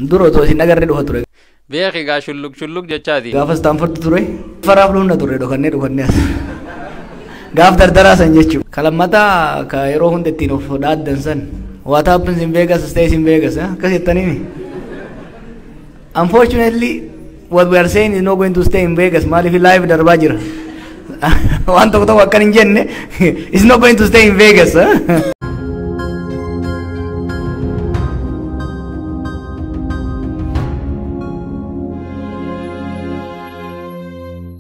Dura otoo isin agarree dhufa ture. Beeki gaa shulluk shulluk jechaati. Gaafa Stanford ture. Faraaf dhumna ture dhokannee dhokannee as. Gaaf dardaraa san jechuudha. Kalammataa ka yeroo hunda ittiin of dhaaddan san. What happens in Vegas stays in Vegas. Akkas jettaniini. Unfortunately, what we are saying is not going to stay in Vegas. Maaliif live darbaa jira. Waan tokko tokko akkan hin jenne it's not going to stay in Vegas.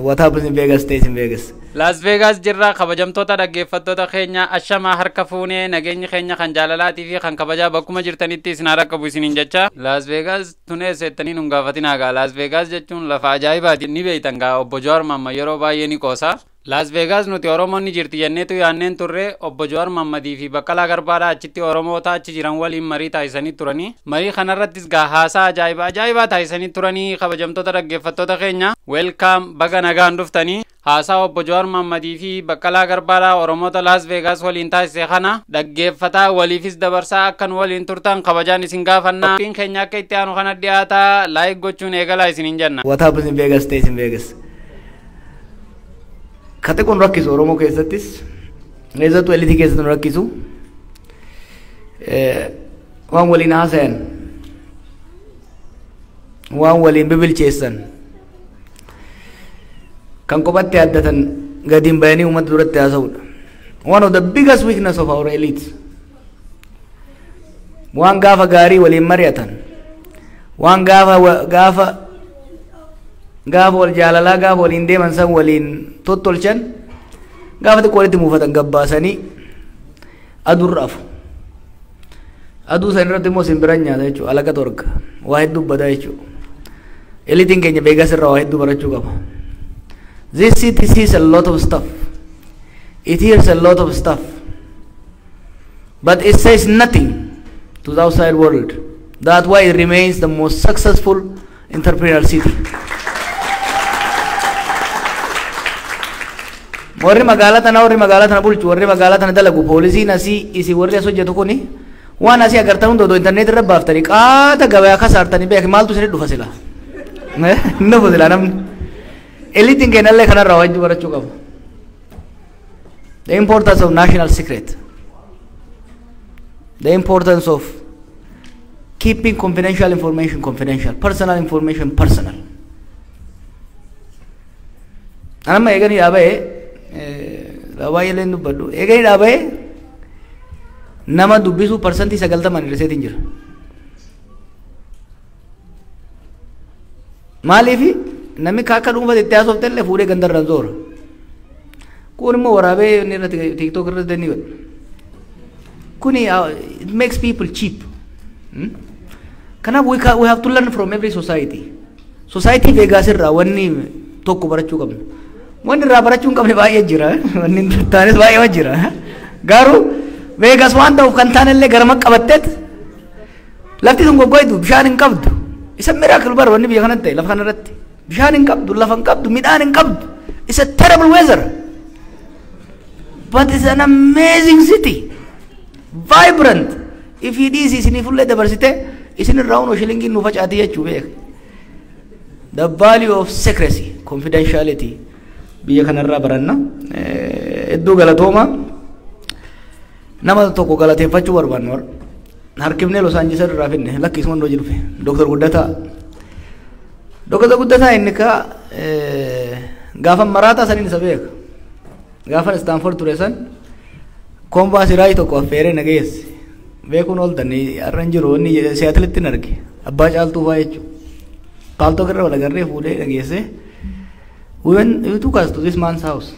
What happens in Vegas stays in Vegas. Las Vegas jirra kabajamtoota dhaggeeffattoota keenya ashamaa harka fuunee nageenyi keenya kan jaalalaatii fi kan kabajaa bakkuma jirtanitti isin haa qabu isiniin jecha. Las Vegas tunee seettanii nun gaafatinaa gaa. Las Vegas jechuun lafa ajaa'ibaati ni beeytan gaa obbo Jawaar Mohammad yeroo baay'ee ni qoosa. Las Vegas nuti Oromoon ni jirti jenneetu yaanneen turre obbo Jawaar Mohammadii fi Baqqalaa Garbaadhaa achitti Oromoota achi jiran waliin marii taasisanii turanii. Marii kanarrattis gaa haasaa ajaa'ibaa ajaa'ibaa taasisanii turanii kabajamtoota dhaggeeffattoota keenya. Welcome baga nagaan dhuftanii. Haasaa obbo Jawaar Mohammadii fi Baqqalaa Garbaadhaa Oromoota Las Vegas waliin taasise kana dhaggeeffataa waliifis dabarsaa akkan waliin turtan kabajaan isin gaafannaa. Qophiin keenya akka itti aanu kana dhiyaataa like gochuun eegalaa isiniin jenna. What happens in Vegas stays in Vegas. Kate kun rakkisu Oromoo keessattis keessattuu eliitii keessatti nu rakkisu waan waliin haasayan waan waliin bibilcheessan kan kophatti addatan gadiin bayanii uummata duratti haasa'udha. One of the biggest weakness of our elites. Waan gaafa gaarii waliin mari'atan waan gaafa gaafa gaafa wal jaalalaa gaafa waliin deeman san waliin tottolchan gaafa xiqqoo walitti muufatan gabbaasanii aduurra afu. Aduu san irratti immoo simbiraan nyaata jechuudha. Alaga torga waa hedduu badaa jechuudha. Eliitiin keenya Vegas irraa waa hedduu barachuu qaba. This city sees a lot of stuff. It hears a lot of stuff. But it says nothing to the outside world. That's why it remains the most successful entrepreneurial city. Warri magaalaa tana warri magaalaa tana bulchu warri magaalaa tana dalagu poolisiin asii isii warri as hojjetu kuni waan asii agartan hunda odoo intarneet irra baaftanii qaata gabayaa kasaartanii beek maaltu isin dhufa sila. Inni dhufa sila namni. Eliitiin keenyallee kanarraa waa hedduu barachuu qaba. The importance of national secret. The importance of keeping confidential information confidential, personal information personal. Anamma eeganii dhaaba'ee baay'ee dubbadhu eeganii dhaaba'ee nama dubbisuu 90% hir'iseetiin jira. Maaliifi namni akka dhuunfaatti itti haasofte illee fuudhee gandarraan zoora. Kun immoo waraabee inni irratti TikTok irratti ni godha. Kuni it makes people cheap. Kanaaf we have to learn from every society. Society Vegas irraa wanni tokko barachuu qabna. Wanni irraa barachuu hin qabne baay'ee jira. Wanni hin taanes baay'ee jira. Garuu Vegas waan ta'uuf kan taanellee garama qabatteet lafti sun goggoitu bishaan hin qabdu. Isa miracle bara wanni biyya kanatti ta'e lafa kanarratti. Bishaan hin qabdu, lafa hin qabdu, midhaan hin qabdu. It's a terrible weather. But it's an amazing city. Vibrant. If it is isinii fullee dabarsite isin irraa hunoo shilingiin nu facaatii jechuu beeka. The value of secrecy, confidentiality biyya kanarraa baranna. Hedduu galatooma. Nama tokko galateeffachuu barbaannu warra. Harkifnee Los Angeles irraa finne lakkisuma hundoo jiru dhufe. Dr. Guddataa. Dr. Guddataa inni ka gaafa maraataa saniin isa beeka. Gaafa Stanford ture san kombaa siraayii tokko affeeree na geesse. Beekuun ooltan har'a hin jiru inni Seattle-tti hin arge. Abbaa caaltuu fa'aa jechuudha. Paaltoo irra wal agarree fuudhee na geesse. We went, we took us to this man's house.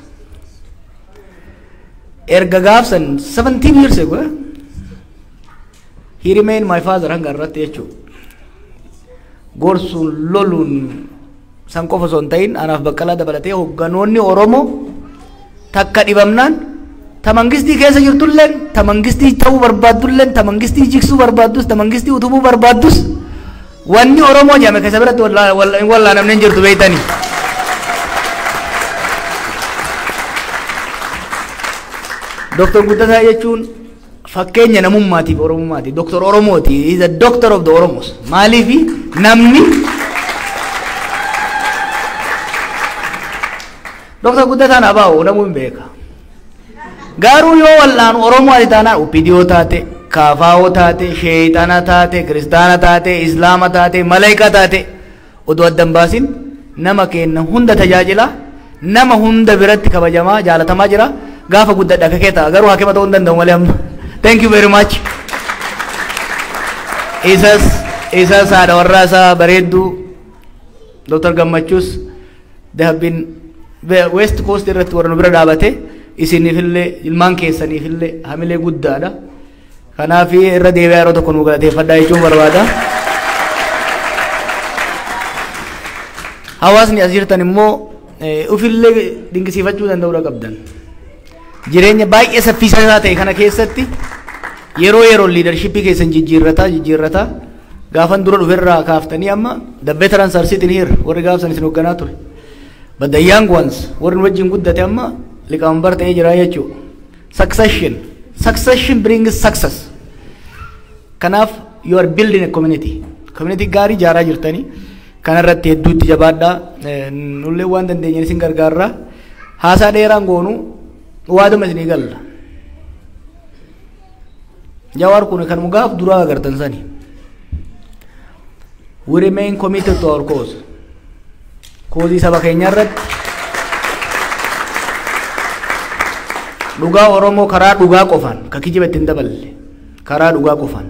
Erga gaafsan 17 years ago, he remained my father hanga irratti jechuudha. Gorsuun loluun san qofa osoo hin ta'in anaaf Baqqalaa dabalatee hogganoonni Oromoo takka dhibamnaan ta mangistii keessa jirtulleen ta mangistii ta'uu barbaaddulleen ta mangistii jigsuu barbaaddus ta mangistii utubuu barbaaddus wanni Oromoo jedhame keessa biratti wallaanamne hin jirtu beeytanii. Dr. Guddataa jechuun Fakkeenya namummaatiif Oromummaati. Doctor Oromooti. He is a doctor of the Oromos. Maaliifi namni Doctor Guddataan abaa'u namuu hin beeka. Garuu yoo wal'aanu Oromoo ati taanaan OPDO taate, KFO taate, Sheexana taate, Kiristaana taate, Islaama taate, Maleekaa taate odoo adda hin baasin nama keenya hunda tajaajila, nama hunda biratti kabajamaa jaalatamaa jira. Gaafa guddadha akka kee ta'a, garuu hakima ta'uu hin danda'u malee amma. Thank you very much. Isas haadha warraa isaa bareedduu Dr. Gammachuus, they have been West Coast irratti warra nu bira dhaabate, isiniifillee ilmaan keessaniifillee hamilee guddaadha. Kanaaf irra deebi'aa yeroo tokko nu galateeffadhaa jechuun barbaada. Hawaasni as jirtan immoo ufillee dinqisiifachuu danda'uudha qabdan. Jireenya baay'ee saffisaa ta'e kana keessatti yeroo yeroo leadershipii keessan jijjiirrataa jijjiirrataa gaafan dura dhuferraa kaaftanii amma the veterans are sitting here, warri gaafsan isin hoogganaa ture. But the young ones, warri nu wajjin guddate amma liqaambar ta'ee jira jechuudha. Succession. Succession brings success. Kanaaf you are building a community. Community gaarii ijaaraa jirtanii kanarratti hedduutti jabaadhaa. Nullee waan dandeenye isin gargaarraa. Haasaa dheeraan goonu, waaduma isinii galla. Jawaar kun kan gaaf duraa agartan sani. We remain committed to our cause. Cause saba keenya irratti dhugaa Oromoo karaa dhugaa qofaan, ka kijiba ittiin daballe, karaa dhugaa qofaan.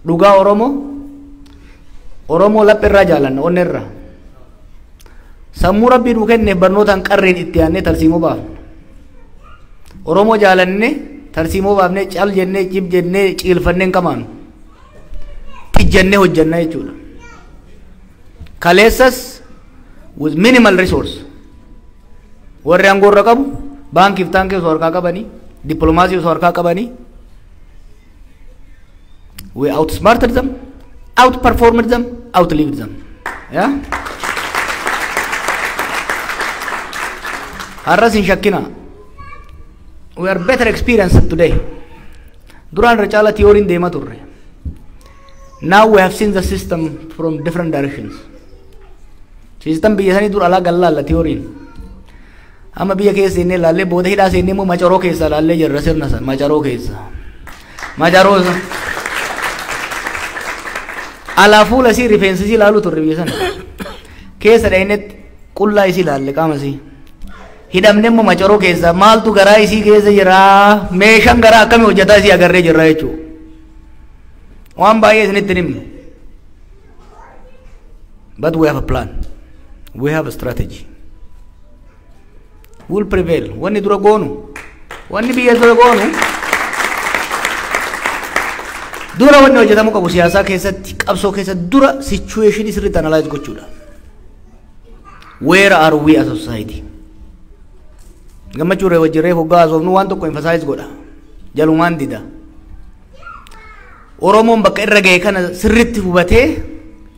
Dhugaa Oromoo, Oromoo laphee irraa jaalanna, onnee irraa. Sammuu Rabbii nuu kenne barnootaan qarreen itti aannee tarsiimoo baafna. Oromoo jaalanne tarsiimoo baafnee cal jennee cib jennee ciilfannee hin qamaanu. Xijjannee hojjanna jechuudha. Kaleessas with minimal resource, warri aangoo irra qabu baankiif taankii osoo harkaa qabanii, dippiloomaasii osoo harkaa qabanii, we outsmarted them, outperformed them, outlived them. Yeah? Har'as hin shakkina. We are better experienced today. Duraan irra caala theory'n deemaa turre. Now we have seen the system from different directions. System biyya sanii dur alaa gallaalla theory'n. Amma biyya keessa inni ilaallee, booda hidhaa seennee immoo macaroo keessa ilaallee jirra sirna san macaroo keessa. Macaroo san. Alaa fuula isii rifeensa isii ilaaluu turre biyya sana. Keessa dhaynetti qullaa isii ilaalle qaama isii. Hidhamne immoo macaroo keessa maaltu garaa isii keessa jira, meeshaan garaa akkamii hojjetaa isii agarree jirra jechuudha. Waan baay'ee isinitti hin himnu. But we have a plan. We have a strategy. We'll prevail. Wanni dura goonu, wanni biyya dura goonu, dura wanni hojjetamuu qabu siyaasaa keessatti, qabsoo keessatti dura situation sirriitti analyze gochuudha. Where are we as a society? Gammachuu ree wajjin reefu hoggaa haasofnu waan tokko emphasize godha. Jalumaan dida. Oromoon bakka irra ga'e kana sirriitti hubatee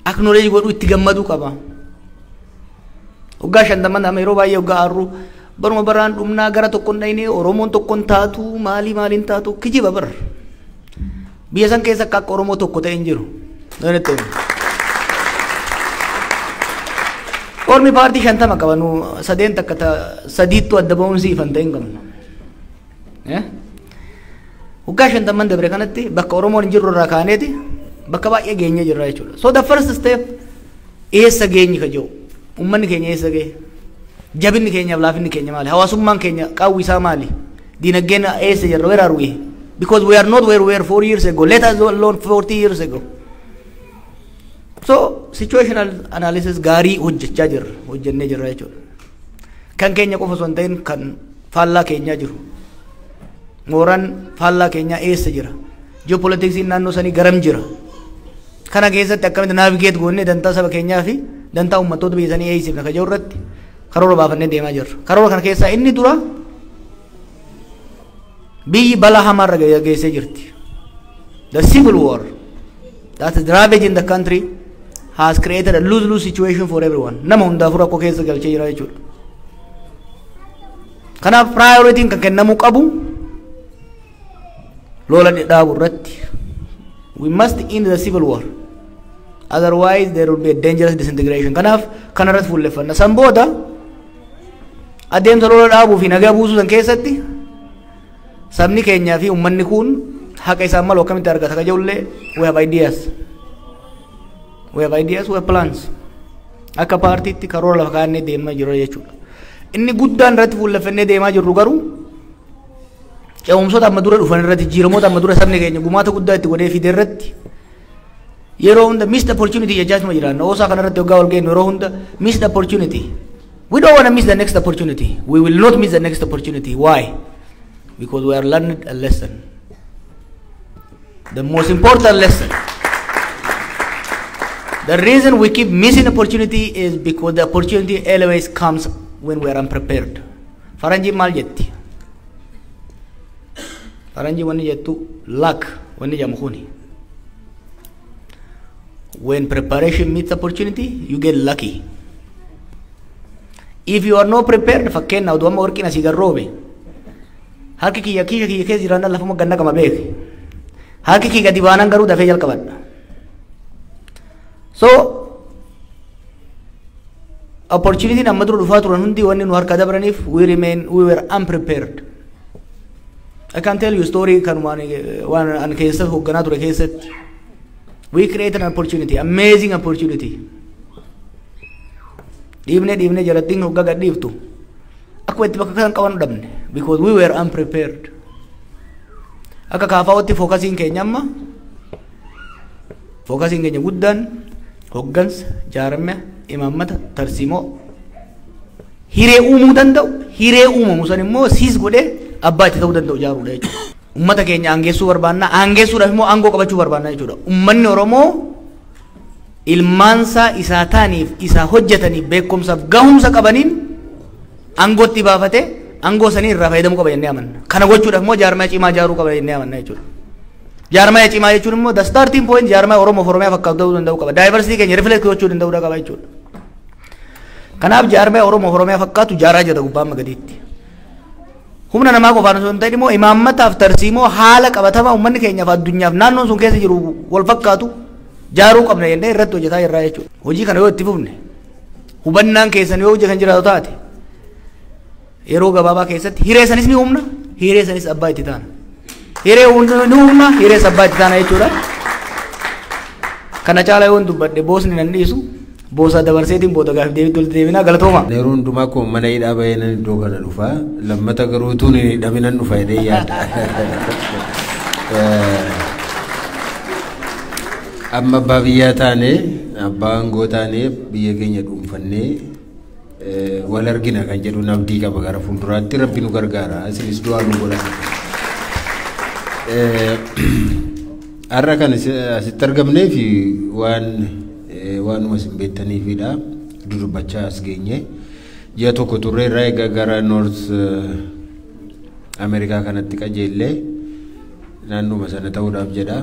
acknowledge godhuu, itti gammaduu qaba. Hoggaa 50 nama yeroo baay'ee hoggaa aarru baruma baraan dhumnaa, gara tokkoon dhaynee Oromoon tokkoon taatu, maalii maaliin taatu, kijiba bar. Biyya san keessa akka Oromoo tokko ta'e hin jiru. Ormi paartii 50 qaba, nu sadeen takka sadiittu adda ba'uun siifan ta'e hin qabnu. Waggaa 50 dabre kanatti bakka Oromoon hin jirru irraa kaaneeti bakka baay'ee geenye jirra jechuudha. So the first step, eessa geenyi ka jiru, uummanni keenya eessa ga'e, jabinni keenyaaf laafinni keenya maali, hawaasummaan keenya qaawwi isaa maali, diinagdeen eessa jirra, where are we? Because we are not where we were 4 years ago, let us alone 40 years ago. So situational analysis gaarii hojjechaa jirra, hojjennee jirra jechuudha. Kan keenya qofa osoo hin ta'in kan faallaa keenyaa jiru. Mooraan faallaa keenyaa eessa jira? Geopolitiksiin naannoo sanii garam jira? Kana keessatti akkamitti navigate goonnee dantaa saba keenyaa fi dantaa uummattoota biyya sanii eegsifna ka jiru irratti karoora baafannee deemaa jirra. Karoora kana keessaa inni dura, biyyi balaa hamaarra geessee jirti. The civil war that is ravaging the country has created a lose-lose situation for everyone. Nama hundaafuu rakkoo keessa galchee jira jechuudha. Kanaaf prioritiin kan kennamuu qabu Lola dhaabu irratti, we must end the civil war, otherwise there will be a dangerous disintegration. Kanaaf kana irratti fuulleffanna. San booda adeemsa lola dhaabuu fi nagaa buusuu san keessatti sabni keenyaa fi ummanni kun haqa isaan malu akkamitti argata ka jedhullee, we have ideas, we have ideas, we have plans. Akka paartiitti karoora lafa kaa'annee deemaa jirra jechuudha. Inni guddaan irratti fuulleffannee deemaa jirru garuu ce'umsoota amma dura dhufan irratti, jijjiiramoota amma dura sabni keenya gumaata guddaa itti godhee fide irratti yeroo hunda missed opportunity jechaatuma jiraanna. Oosaa kana irratti waggaa wal geenyu yeroo hunda missed opportunity. We don't want to miss the next opportunity. We will not miss the next opportunity. Why? Because we are learned a lesson, the most important lesson. The reason we keep missing opportunity is because the opportunity always comes when we are unprepared. Faranjii maal jetti? Faranjii wanni jettu, luck wanni jedhamu kuni, when preparation meets opportunity, you get lucky. If you are not prepared, fakkeenyaaf oduu amma warqiin asii garroobe harki kiyya kiisha kiyya keessa jiraannaan lafuma ganna qama beeke, harki kiyya gadi baanaan garuu dafee jalqabadha. So opportunity amma dura dhufaa turan hundi wanni nu harka dabraniif we were unprepared. I can tell you story kanumaan waan an keessa hoogganaa ture keessatti. We created an opportunity, amazing opportunity. Dhiibne dhiibne jalattiin hoggaa gad dhiiftu akkuma itti bakka kan qaban dhabne, because we were unprepared. Akka kaafaa'otti focusiin keenya amma, focusiin keenya guddaan hoggansa, jaarmia, imaammata, tarsiimoo hiree uumuu danda'u, hiree uumamu san immoo siis godhee abbaa itti ta'uu danda'u ijaaruudha jechuudha. Ummata keenya aangeessuu barbaanna, aangeessuudhaaf immoo aangoo qabachuu barbaanna jechuudha. Ummanni Oromoo ilmaansaa isaa ta'aniif, isaa hojjetaniif, beekumsaaf gahumsa qabaniin aangootti baafatee aangoo sanii irraa fayyadamuu qaba jennee amanna. Kana gochuudhaaf immoo jaarmaya cimaa ijaaruu qaba jennee amanna jechuudha. Jaarmaya cimaa jechuun immoo the starting point jaarmaya Oromoo fi Oromiyaa fakkaatu ta'uu danda'uu qaba. Diversity keenya reflect gochuu danda'uu qaba jechuudha. Kanaaf jaarmaya Oromoo fi Oromiyaa fakkaatu ijaaraa jira gubbaa amma gadiitti. Humna namaa qofaan osoo hin ta'in immoo imaammataaf tarsiimoo haala qabatamaa uummanni keenyaaf addunyaaf naannoon sun keessa jiru wal fakkaatu jaaruu qabna jennee irratti hojjetaa jirra jechuudha. Hojii kana yoo itti fufne, hubannaan keessan yoo hojii kan jiraatu taate, yeroo gabaabaa keessatti hiree sanis ni humna, hiree sanis abbaa itti taana. Hiree ni humna, hiree abbaa itti taana jechuudha. Kana caala yoon dubbadhe boosni nan dhiisu, boosa dabarseetiin booda gaafii deebiitti walitti deebinaa. Galatooma. Yeroo hundumaa akkuma mana hidhaa bahee nan iddoo kana dhufa. Lammata garuu utuun hin hidhaminan dhufa jedhee yaada. Amma abbaa biyyaa taane, abbaa aangoo taane, biyya keenya dhuunfannee wal argina kan jedhu abdii qaba. Gara fuulduraatti Rabbi nu gargaara. Isinis du'aa nu godha. Har'a kan asitti argamnee fi waan waanuma isin beektaniifidha. Dudubbachaa as geenye. Ji'a tokko turre irraa egaa gara North Ameerikaa kanatti qajeellee naannuma sana ta'uudhaaf jedha.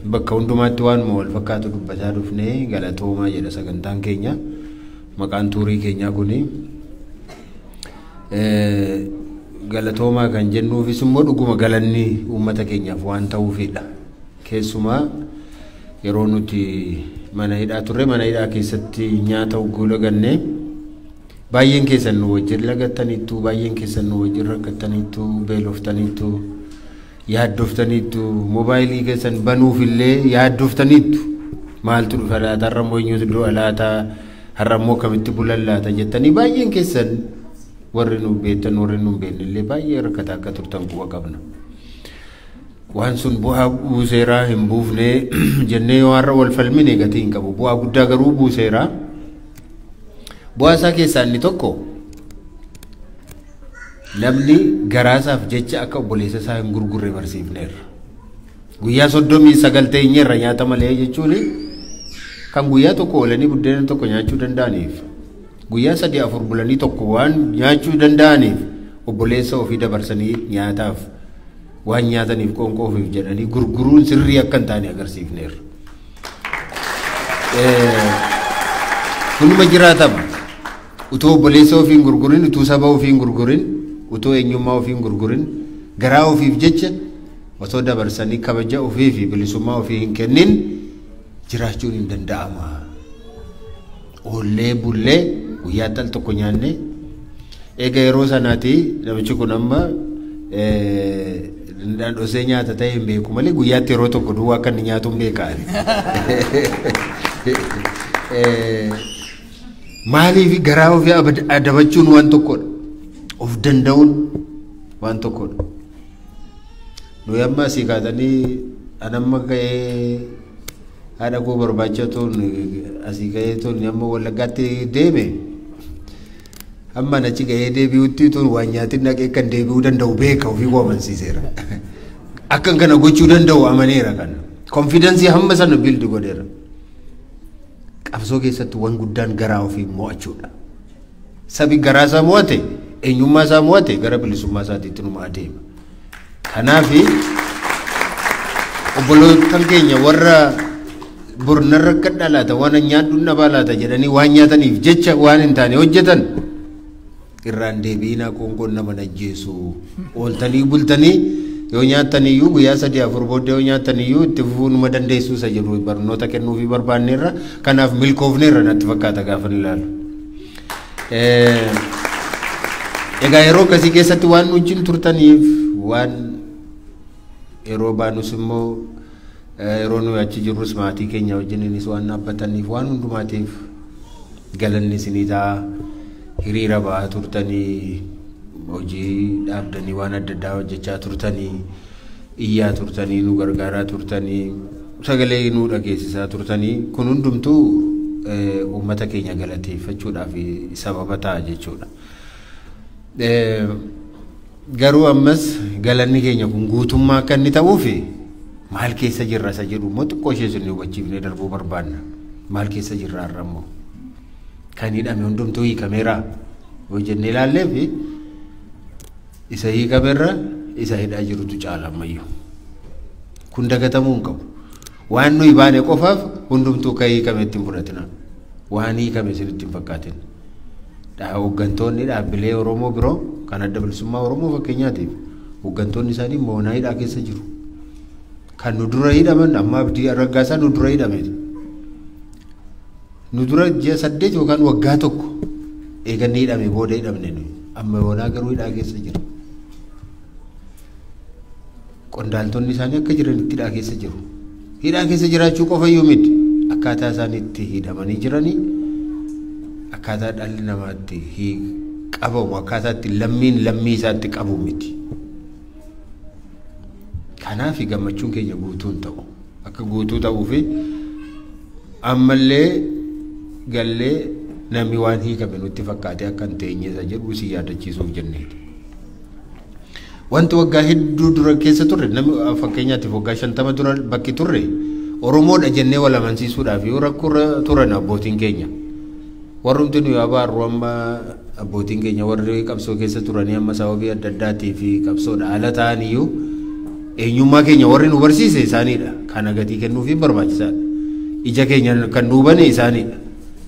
Bakka hundumaatti waanuma wal fakkaatu dubbataa dhufnee, galatoomaa jedha sagantaan keenya. Maqaan tourii keenyaa kuni. Galatoomaa kan jennuufis immoo dhuguma galanni uummata keenyaaf waan ta'uufidha. Keessumaa yeroo nuti mana hidhaa turre, mana hidhaa keessatti nyaata hogguu lagannee, baay'een keessan nu wajjin lagattaniittu, baay'een keessan nu wajjin rakkattaniittu, beeloftaniittu, yaaddoftaniittu, moobaayilii keessan banuufillee yaaddoftaniittu. Maaltu dhufa laata? Har'a immoo eenyutu du'a laata? Har'a immoo akkamitti bulan laata jettanii baay'een keessan, warri nu beektan, warri nu hin beekne illee, baay'ee rakkataa akka turtan quba qabna. Waan sun bu'aa buuseeraa hin buufne jennee yoo har'a wal falmine gatii hin qabu. Bu'aa guddaa garuu buuseeraa. Bu'aa isaa keessaa inni tokko, namni garaasaaf jecha akka obboleessa isaa hin gurgurre barsiifneerra. Guyyaa 39 teenyeerra nyaata malee jechuun, kan guyyaa tokko oolanii buddeena tokko nyaachuu danda'aniif, guyyaa sadii afur bulanii tokko waan nyaachuu danda'aniif, obboleessa ofii dabarsanii nyaataaf, waan nyaataniif, qoonqoo ofiif jedhanii gurguruun sirrii akka hin taane agarsiifneerra. Kunuma jiraatama. Utuu obboleessa ofii hin gurgurin, utuu saba ofii hin gurgurin, utuu eenyummaa ofii hin gurgurin, garaa ofiif jecha Osoo dabarsanii kabaja ofii fi bilisummaa ofii hin kennin jiraachuun hin danda'ama. Oollee bullee guyyaatti al tokko nyaanne eega yeroo sanaati namichi kun amma dhosee nyaata ta'e hin beeku malee guyyaatti yeroo tokko duwwaa akka inni nyaatu hin beekaan. Maaliif garaa ofii adabachuun waan tokkodha. Of danda'uun waan tokkodha. Nuyi amma asii kaatanii an amma ka'ee haadha koo barbaacha toon asii ka'ee toon amma Wallaggaatti deeme amma achi ga'ee deebi'utti toon waan nyaatiin dhaqee kan deebi'uu danda'u beeka ofii koo amansiiseera. Akkan kana gochuu danda'u amaneera kana. Confidence hamma sana build godheera. Qabsoo keessatti waan guddaan garaa ofii mo'achuudha. Sabi garaa isaa mo'ate, eenyummaa isaa mo'ate, gara bilisummaa isaatiitti numa adeema. Kanaafi obboloota keenya warra bornarra akka dhalaata waan nyaadhu dhabaa laata jedhanii waan nyaataniif jecha waan hin taane hojjetan irraan deebiinaa. Qoonqoon nama najjeessu ooltanii bultanii yoo nyaattaniyyuu guyyaa 3 4 booddee yoo nyaattaniyyuu itti fufuu numa dandeessuu isa jedhu barnoota kennuufii barbaanneerra. Kanaaf milkoofneerra natti fakkaata gaafa ilaalu. Egaa yeroo akkasii keessatti waan nu wajjin turtaniif, waan yeroo baanus immoo yeroo nuyi achi jirrus maatii keenya wajjininis waan dhaabbataniif, waan hundumaatiif galanni isinii ta'a. Hiriira ba'aa turtanii, hojii dhaabdanii waan adda addaa hojjechaa turtanii, iyyaa turtanii, nu gargaaraa turtanii, sagalee nu dhageessisaa turtanii, kun hundumtuu uummata keenya galateeffachuudhaaf sababa ta'a jechuudha. Garuu ammas galanni keenya kun guutummaa akka inni ta'uuf maal keessa jirra isa jedhu immoo xiqqoo ishee isin hubachiifnee darbuu barbaanna. Maal keessa jirra har'a immoo? Kan hidhame hundumtuu hiikameera yoo jennee ilaallee fi isa hiikamerra isa hidhaa jirutu caala ammayyuu. Kun dagatamuu hin qabu. Waan nuyi baane qofaaf hundumtuu kan hiikame itti hin fudhatina. Waan hiikame isinitti hin fakkaatin. Hooggantoonni dhaabbilee Oromoo biroo kan Adda Bilisummaa Oromoo fakkeenyaatiif hooggantoonni isaanii moonaa hidhaa keessa jiru. Kan nu dura hidhaman amma Abdii Raggaasaa nu dura hidhame. Nu dura ji'a 8 yookaan waggaa 1 eeganni hidhame booda hidhamne nuyi. Amma yoonaa garuu hidhaa keessa jira. Qondaaltonni isaanii akka jiranitti hidhaa keessa jiru. Hidhaa keessa jiraachuu qofa iyyuu miti. Akkaataa isaan itti hidhamanii jiranii, akkaataa dhalli namaa itti qabamu, akkaataa itti lammiin lammii isaatti qabu miti. Kanaaf gammachuun keenya guutuu hin ta'u. Akka guutuu ta'uu fi ammallee gallee namni waan hiikame nutti fakkaatee akka hin teenye isa jedhu si yaadachiisuuf jenneeti. Wanti waggaa hedduu dura keessa turre, namni fakkeenyaatiif waggaa 50 dura bakki turre Oromoodha jennee wal amansiisuudhaaf yoo rakkoo turan abbootiin keenya. Warrumti nuyi abaarru amma abbootiin keenya warri qabsoo keessa turanii amma sababii adda addaatii fi qabsoodha ala ta'an iyyuu eenyummaa keenya warri nu barsiise isaaniidha. Kana gatii kennuufiin barbaachisaadha. Ija keenya kan nuu bane isaaniidha.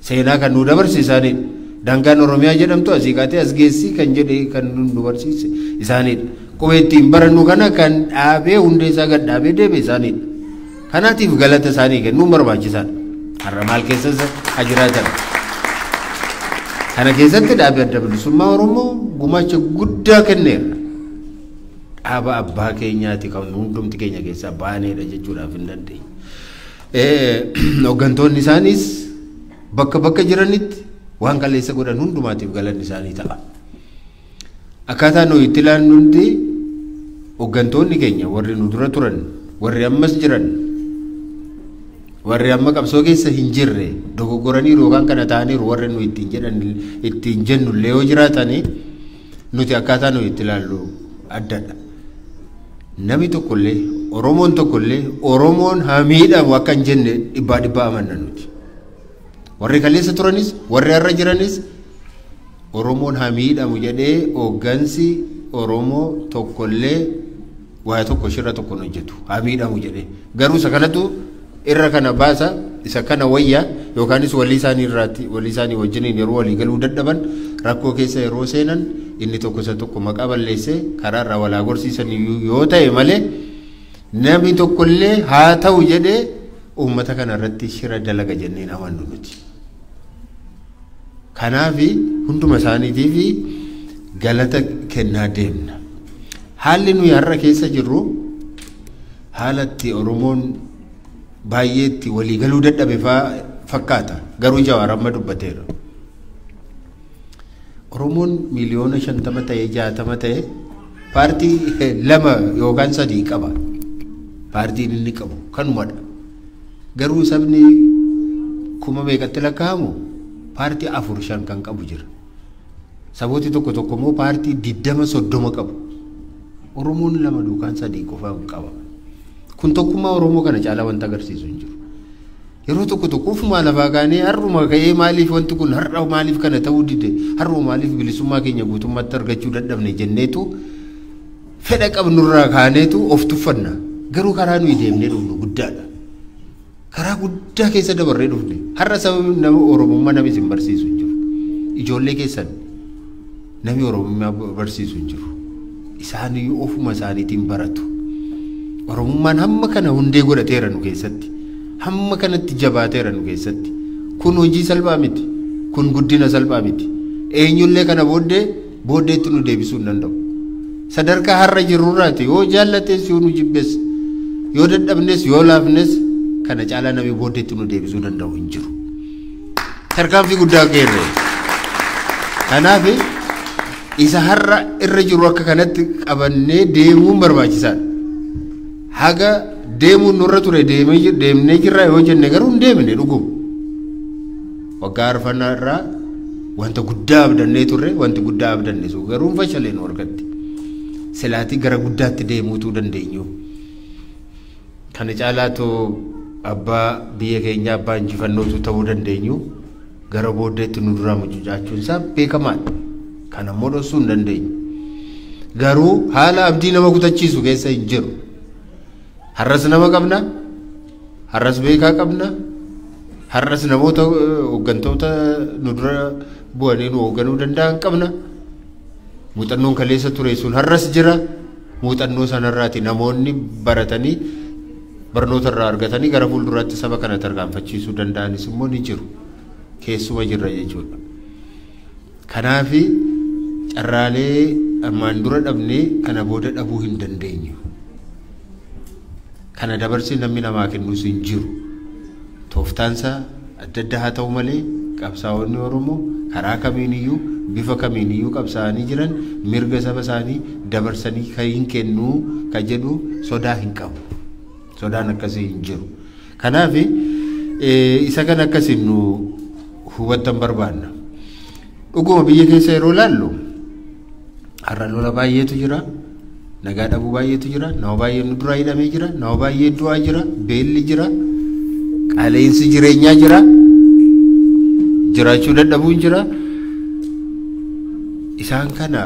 Seenaa kan nuu dabarse isaaniidha. Daangaan Oromiyaa jedhamtu asii kaatee as geessi kan jedhe kan nu barsiise isaaniidha. Qubee ittiin barannu kana kan dhaabee hundee isaa gad dhaabee deebe isaaniidha. Kanaatiif galata isaanii kennuun barbaachisaadha. Har'a maal keessas haa jiraatan. Kana keessatti dhaabbii Adda Bilisummaa Oromoo gumaacha guddaa kenneera. Dhaaba abbaa keenyaati kan hundumti keenya keessaa baaneedha jechuudhaaf hin dandeenye. Hooggantoonni isaaniis bakka bakka jiranitti waan kaleessa godhan hundumaatiif galanni isaanii ta'a. Akkaataa nuyi itti ilaallutti hooggantoonni keenya warri nu dura turan, warri ammas jiran, warri amma qabsoo keessa hin jirre dogoggoraniiru yookaan kana ta'aniiru warri nu ittiin jedhan ittiin jennu illee yoo jiraatanii, nuti akkaataa nuyi itti ilaallu addadha. Namni tokkollee, Oromoon tokkollee Oromoon haa miidhamu akka hin jenne dhibbaa dhibbaa amanna nuti. Warri kaleessa turanis warri har'a jiranis Oromoon haa miidhamu jedhee hooggansi Oromoo tokkollee waa tokko shirra tokko hojjetu haa miidhamu jedhee. Garuu isa kanatu irra kana baasa, isa kana wayya, yookaanis walii isaanii irraatti walii isaanii wajjiniin yeroo walii galuu dadhaban, rakkoo keessa yeroo seenan, inni tokko isa tokko maqaa balleessee karaa irraa walaa gorsiisan yoo ta'e malee Namni tokkollee haa ta'u jedhee uummata kana irratti shira dalaga jenneen amannu nuti. Kanaaf hunduma isaaniitiif galata kennaa deemna. Haalli nuyi har'a keessa jirru haala itti Oromoon baay'eetti waliigaluu dadhabe fakkaata. Garuu Jawaar amma dubbateera. Oromoon 50 miliyoona ta'e 60 ta'e paartii 2 yookaan 3 qaba. Paartiin inni qabu kanumadha. Garuu sabni kuma meeqatti lakkaa'amu paartii 4 5 kan qabu jira. Sabooti tokko tokko immoo paartii 20 30 qabu. Oromoon 2 yookaan 3 qofa qaba. Kun tokkummaa Oromoo kana caalaa wanta agarsiisu hin jiru. Yeroo tokko tokko ofumaa lafaa kaanee har'uma ka'ee maaliif wanti kun har'a maaliif kana ta'uu dide, har'uma maaliif bilisummaa keenya guutummaatti argachuu dadhabne jenneetu fedha qabnurraa kaaneetu of tuffanna. Garuu karaa nuyi deemnee dhufnu guddaadha. Karaa guddaa keessa dabarree dhufne. Har'a sababni nama Oromummaa namni isin barsiisu hin jiru. Ijoollee keessan namni Oromummaa barsiisu hin jiru. Isaaniyyuu ofuma isaaniitiin baratu. Oromummaan hamma kana hundee godhateera nu keessatti. Hamma kanatti jabaateera nu keessatti. Kun hojii salphaa miti. Kun guddina salphaa miti. Eenyullee kana booddeetti nu deebisuu hin danda'u. Sadarkaa har'a jirrurraati yoo jaallates yoo nu jibbes yoo dadhabnes yoo laafnes kana caalaa namni booddeetti nu deebisuu danda'u hin jiru. Tarkaanfii guddaa geerre. Kanaaf isa har'a irra jiru akka kanatti qabannee deemuun barbaachisaadha. Haga deemuun nurra ture deemnee jirra yoo jenne garuu hin deemne dhuguma. Waggaa arfannaa irraa wanta guddaa abdannee turre, wanti guddaa abdanne sun garuu hin fashalee nu argatti. Silaatii gara guddaatti deemuutuu dandeenyu. Kana caalaatu abbaa biyya keenyaa abbaa injifannootu ta'uu dandeenyu gara booddeetti nu duraa mucucaachuun isaa beekamaadha. Kana immoo dhoksuu hin dandeenyu. Garuu haala abdii nama kutachiisu keessa hin jiru. Har'as nama qabna, har'as beekaa qabna, har'as namoota hooggantoota nu dura bu'anii nu hoogganuu danda'an qabna. Muuxannoon kaleessa ture sun har'as jira. Muuxannoo sanarraati namoonni baratanii barnoota irraa argatanii gara fuulduraatti saba kana tarkaanfachiisuu danda'anis immoo ni jiru. Keessuma jirra jechuudha. Kanaaf carraalee armaan dura dhabnee kana booda dhabuu hin dandeenyu. Kana dabarsee namni namaa kennus hin jiru. Tooftaansaa adda adda haa ta'u malee qabsaa'onni Oromoo karaa kamiiniyyuu bifa kamiiniyyuu qabsaa'anii jiran mirga saba isaanii dabarsanii kan hin kennuu kan jedhu sodaa hin qabu. Sodaan akkasii hin jiru. Kanaaf isa kan akkasiin nu hubattan barbaanna. Dhuguma biyya keessa yeroo laallu har'a lola baay'eetu jira. Nagaa dhabuu baay'eetu jira. Nama baay'een nu duraa hidhamee jira. Nama baay'ee du'aa jira. Beelli jira. Qaala'insi jireenyaa jira. Jiraachuu dadhabuun jira. Isaan kana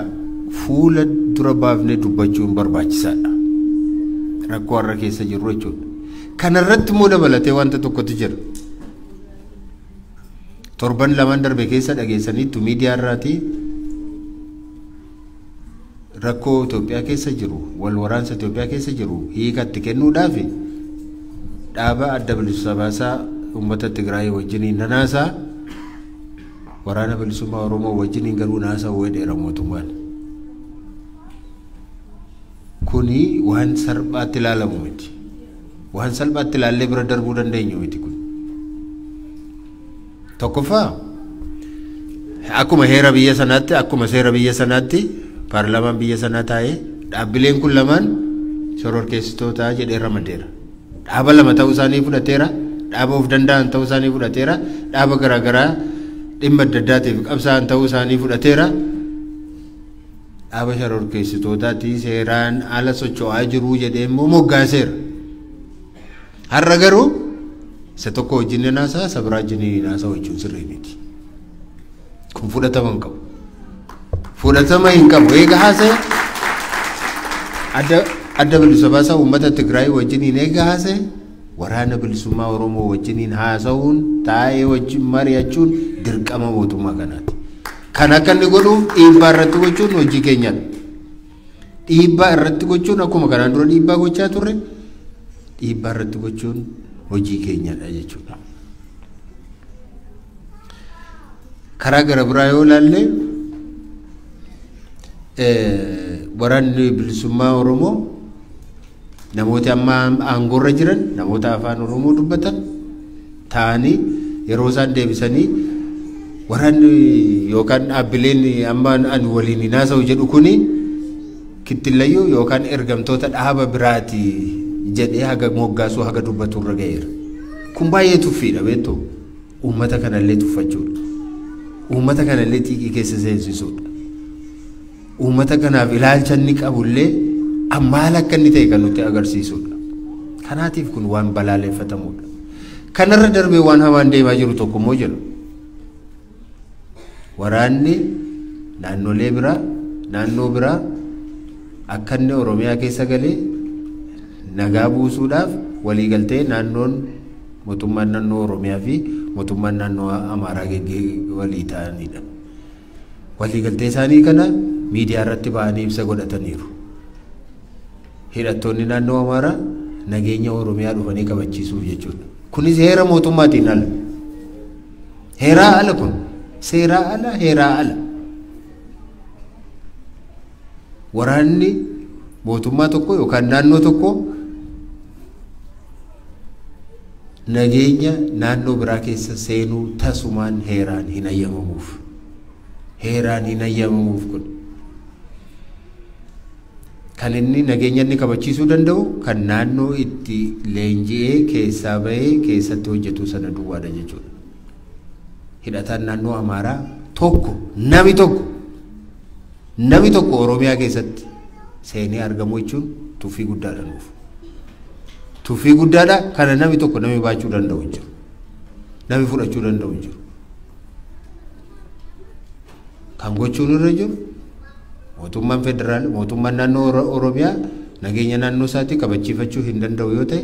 fuula dura baafnee dubbachuun barbaachisaadha. Rakkoo har'a keessa jirru jechuudha. Kanarratti immoo dabalatee wanta tokkotu jira. Torban lamaan darbe keessa dhageessaniittu miidiyaa irraati rakkoo Itoophiyaa keessa jiru, wal waraansa Itoophiyaa keessa jiru hiikatti kennuudhaaf dhaaba adda bilisa baasaa uummata Tigraay wajjiniin nanaasaa waraana bilisummaa Oromoo wajjiniin garuu naasaa wedheera mootummaan. Kuni waan salphaatti ilaalamu miti. Waan salphaatti ilaallee bira darbuu dandeenyu miti kun. Tokkoffaa akkuma heera biyya sanaatti, akkuma seera biyya sanaatti paarlaamaan biyya sanaa taa'ee dhaabbileen kun lamaan shororkeessitoota jedhee ramadeera. Dhaaba lama ta'uu isaanii fudhateera. Dhaaba of danda'an ta'uu isaanii fudhateera. Dhaaba garaagaraa dhimma adda addaatiif qabsaa'an ta'uu isaanii fudhateera. Dhaaba shororkeessitootaati seeraan ala socho'aa jiruu jedhee immoo moggaaseera. Har'a garuu isa tokko wajjin naasaa isa biraa wajjin naasaa wajjin sirrii miti. Kun fudhatama hin qabu. Fudhatama hin qabu. Eega haasa'e adda bilisa baasaa uummata Tigraay wajjiniin eega haasa'e waraana bilisummaa Oromoo wajjiniin haasa'uun taa'ee wajjin mari'achuun dirqama mootummaa kanaati. Kan akka inni godhuuf dhiibbaa irratti gochuun hojii keenyadha. Dhiibbaa irratti gochuun akkuma kanaan dura dhiibbaa gochaa turre Dhiibbaa irratti gochuun hojii keenyadha jechuudha. Karaa gara biraa yoo ilaalle, waraanni bilisummaa Oromoo namoota amma aangoorra jiran, namoota afaan Oromoo dubbatan ta'anii, yeroo isaan deebisanii waraanni yookaan dhaabbileen amma ani waliin hin haasa'u jedhu kuni kittillayyuu yookaan ergamtoota dhaaba biraati jedhee haga moggaasuu, haga dubbatu irra ga'eera. Kun baay'ee tuffiidha, beektu, uummata kanallee tuffachuudha. Uummata kanallee xiiqii keessa seensisuudha. Uummata kanaaf ilaalcha inni qabullee maal akka inni ta'e kan nutti agarsiisudha. Kanaatiif kun waan balaaleffatamudha. Kanarra darbee waan hamaan deemaa jiru tokko immoo jira. Waraanni naannolee biraa, naannoo biraa akka inni Oromiyaa keessa galee nagaa buusuudhaaf waliigaltee naannoon, mootummaan naannoo Oromiyaa fi mootummaan naannoo Amaaraa walii ta'anidha. Waliigaltee isaanii kana miidiyaa irratti ba'anii ibsa godhataniiru. Hidhattoonni naannoo Amaaraa nageenya Oromiyaa dhufanii kabachiisuuf jechuudha. Kunis heera mootummaatiin ala. Heeraa ala kun. Seeraa ala, heeraa ala. Waraanni mootummaa tokko yookaan naannoo tokko nageenya naannoo biraa keessa seenuu tasumaan heeraan hin ayyamamuuf. Heeraan hin ayyamamuuf kun. Kan inni nageenya inni kabachiisuu danda'u kan naannoo itti leenji'ee keessaa bahee keessatti hojjetu sana duwwaadha jechuudha. Hidhataan naannoo Amaaraa tokko, nami tokko Oromiyaa keessatti seenee argamu jechuun tuffii guddaadha nuuf. Tuffii guddaadha kana nami tokko nami baachuu danda'u hin jiru. Nami fudhachuu danda'u hin jiru. Kan gochuun irra jiru, mootummaan federaal, mootummaan naannoo Oromiyaa nageenya naannoo isaatii kabachiifachuu hin danda'u yoo ta'e,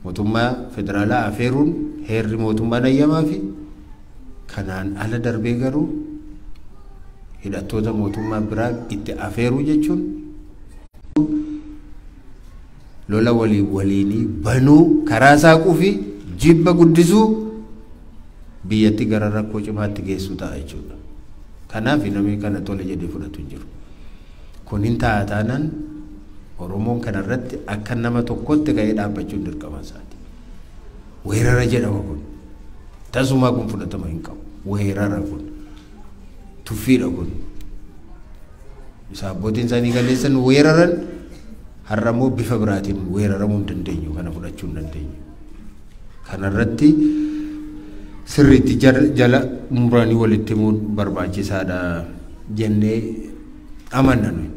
mootummaa federaalaa afeeruun heerri mootummaan ayyamaa fi kanaan ala darbee garuu hidhattoota mootummaa biraa itti afeeruu jechuun lola walii waliinii banuu, karaa saaquu fi jibba guddisuu, biyyatti gara rakkoo cimaatti geessuu ta'a jechuudha. Kanaaf namni kana tole jedhee fudhatu hin jiru. Kun hin ta'a taanaan Oromoon kanarratti akka nama tokkotti ka'ee dhaabbachuun dirqama isaati. Weerara jedhama kun. Tasumaa kun fudhatama hin qabu. Weerara kun. Tuffiidha kun. Isa abbootiin isaanii kaleessan weeraran, har'a immoo bifa biraatiin weeraramuu hin dandeenyu, kana fudhachuu hin dandeenyu. Kanarratti sirriitti jala muranii walitti himuun barbaachisaadha jennee amanna nuyi.